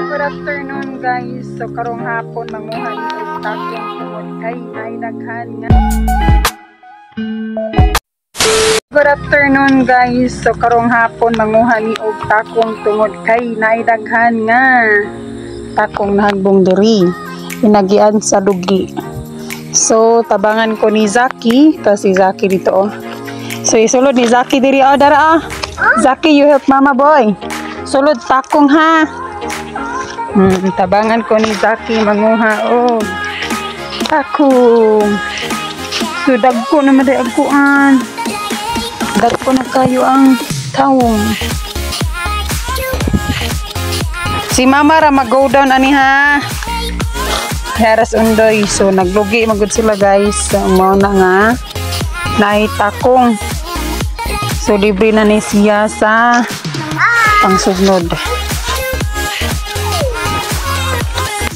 Good afternoon, guys. So karong hapon manguha ni og takong tungod kay nay daghan nga. Good afternoon, guys. So karong hapon manguha ni og takong tungod kay nay daghan nga takong nahagbong diri. Inagian sa lugi. So tabangan ko ni Zaki, ta si Zaki dito oh. So isulod ni Zaki diri oh, dara ah. Zaki, you help mama, boy. Sulod takong ha. Tabangan ko ni Zaki manguha og takong. So dagko naman day agkuan. Dagko na kayo ang tawong. Si mama ra mag-go down ani ha. Heras undoy. So naglugi magud sila, guys. So mao na nga naay takong. So libre na ni siya sa pangsugnod.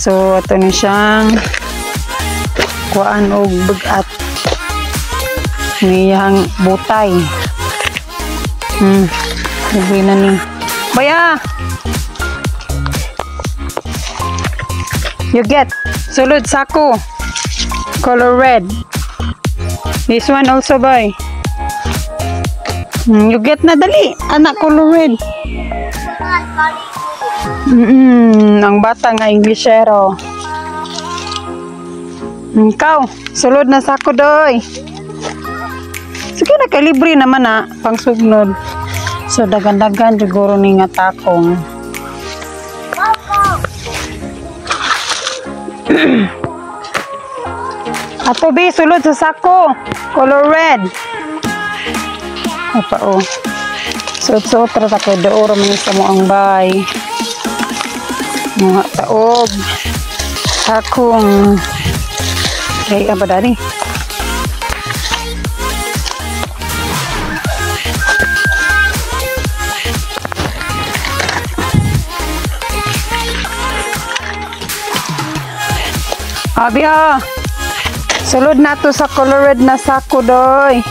So ato ni siyang kuan og bug-at niyang butay. Libre na ni. Baya. You get sulod sako. Color red. This one also, boy. You get na dali. Anak, color red. Ang bata nga Englishero. Ikaw, sulod na sako doy. Sige na, kay libre naman na, pangsugnod. So, dagan-dagan siguro ni nga takong. Ato bi, sulod sa sako. Color red. Apa oh. Suot-suot ra ta kay dooro man sa mo ang bay. Mga taog. Takong. Kay apa dani? Abi ah. Sulod na to sa color red na sako doy.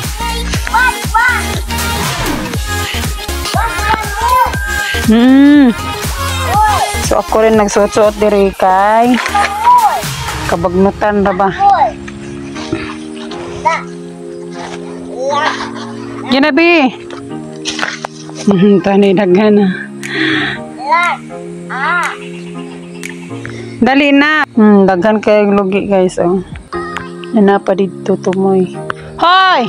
So ako rin nagsuot-suot diri kay kabagnutan ra ba. Ginabi. Tanay daghan na. Dali na. Daghan kay lugi, guys oh. Nana pa dito tumoy. Hoy!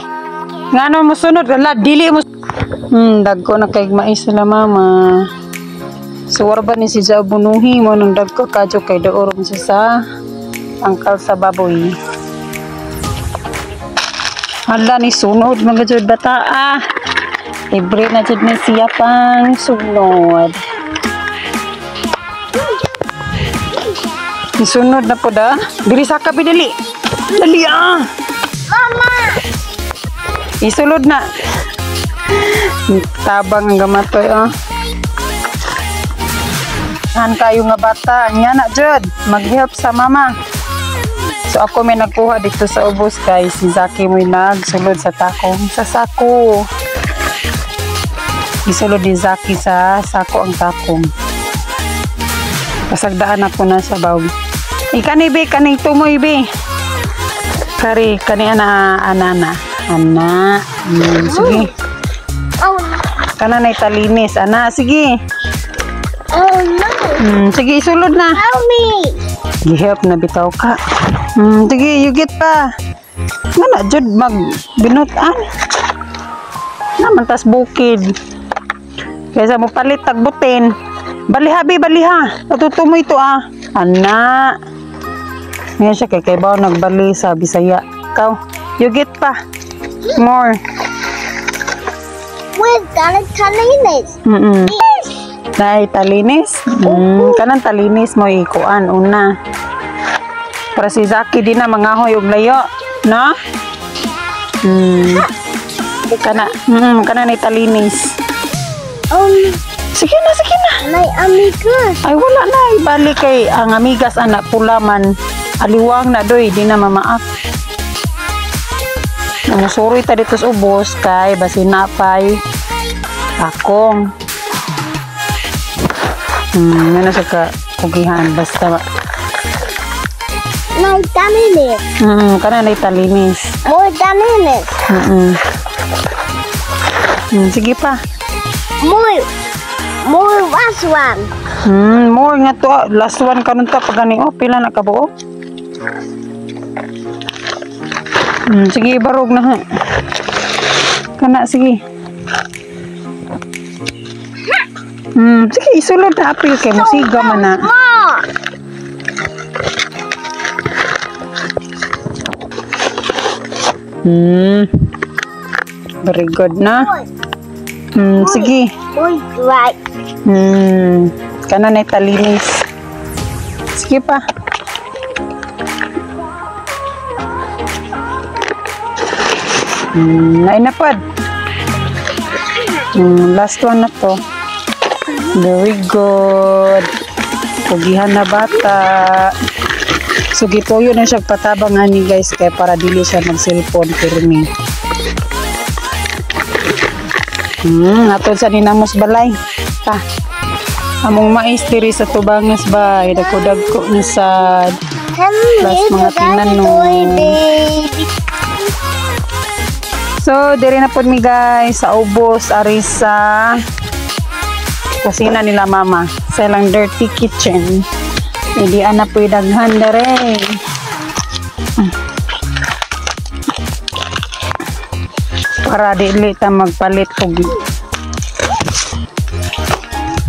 Ngano mo sunod? Wala, dili mo. Dagko na kay mais sila mama. So war ba ni si Jao bunuhi mo nang dagko kadyo kay dooro mo siya sa angkal sa baboy. Hala ni sunod mga jud bata ah. Libre na jud ni siya pang sunod. Isunod na po da. Diri sa kabi dali. Dali ah. Mama. Isulod na. Tabang ang gamatoy ah. Han kayo nga bata, nya na jud, mag-help sa mama. So ako may nagkuha dito sa ubos guys, si Zaki may nagsulod sa takong sa sako. Isulod ni Zaki sa sako ang takong. Pasagdaan ako na sa bawg. Ikani be, kani tumoy be. Kari kani ana ana na. Ana, sige. Oh, Kana nay talinis, ana, sige. oh no. Sige, isulod na. Help me. Gi-help na bitaw ka. Sige, you get pa. Nga na, jud, mag binutan. Naman tas bukid. Kaysa mo palit tagbutin. Baliha, bi, baliha. Natutumoy ito ah. Ana. Ngayon siya kay bao nagbali sa Bisaya. Ikaw, you get pa. More. With that talinis. Nay, talinis? Kanang talinis mo ikuan una. Para si Zaki di na mangahoy og layo, no? Kana, kana ni talinis. Sige na, sige na. My amigas. Ay wala na, ibalik kay ang amigas anak pula man. Aliwang na doy, di na mamaak. Namusuroy ta dito sa ubos kay basin napay akong. Ano sa ka Kugihan basta. Nay talinis. Kana na talinis. More talinis. Sige pa. More. More last one. More nga to. Ah. Last one karon ta pag gani oh, pila na kabuok? Sige, barog na ha. Kana sige. Sige, isulod na apil kay musiga man na. More. Very good na. More. Sige. More right. Kana na talinis. Sige pa. Nainapad. Last one na to. Very good. Pugihan na bata. So gituyo na siya patabang ani guys kay para dili siya mag-cellphone pirmi. Atol sa ninamos balay. Ta. Among mais diri sa tubangas bay, dagko-dagko na sad. Plus mga tinanom. Baby. So, diri na pod mi guys sa ubos ari sa kusina nila mama. Sa ilang dirty kitchen. Hindi ana po daghan dere. Para dili ta magpalit og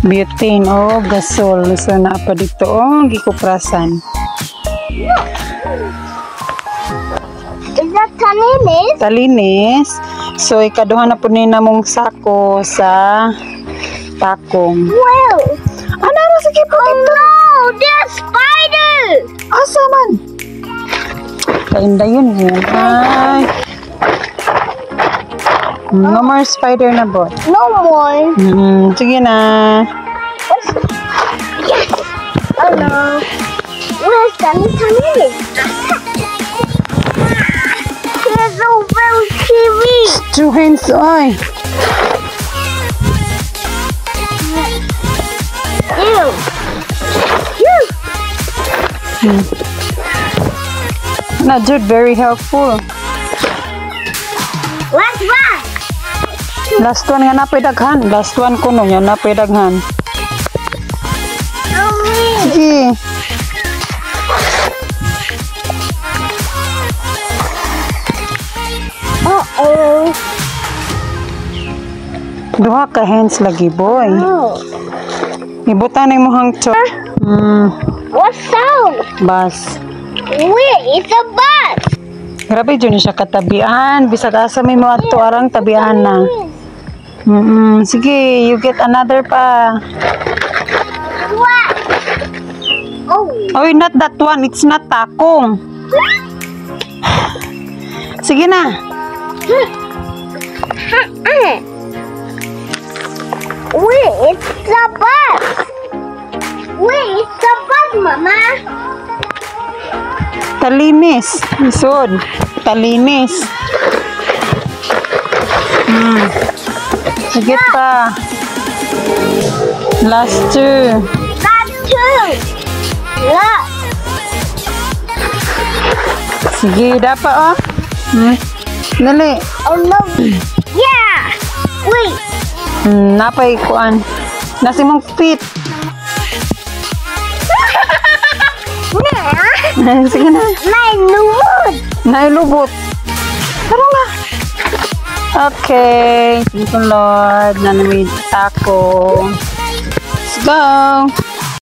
butane o gasol. So naa pa dito oh, gikuprasan. Is that talinis? Talinis. So ikaduha na po ni namong sako sa takong. Well. Ano ra sige po Oh dito? no, there's spider. Asa man? Kainda yun yun. Ay. No more spider na bot. No more. Sige na. What's... Yes. Oh no. Where's Danny Talinis? Here's a real TV. Two hands, oy. Ew. Ew. Na, Jude, very helpful. Last one. Last one nga napay daghan. Last one kuno nga napay daghan. Oh, me. Sige. Uh-oh. Duha ka hands lagi, boy. Oh. Ibutan na imong to. What sound? Bus. Wait, it's a bus. Grabe jud ni siya katabian. Bisag asa may mga to arang tabian na. Sige, you get another pa. What? Oh. Oy, not that one. It's not takong. Sige na. Wait, it's the bus. Wait, it's the bus, Mama. Talinis. Isod. Talinis. Sige pa. Last two. Last two. Last. Sige, dapat oh. Dali. Oh no. Yeah. Wait. Napay kuan. Nasi mong feet. Sige na. Nailubot. Nailubot. Tara na. Okay. Thank you, Lord. Nanamid ako. Let's go.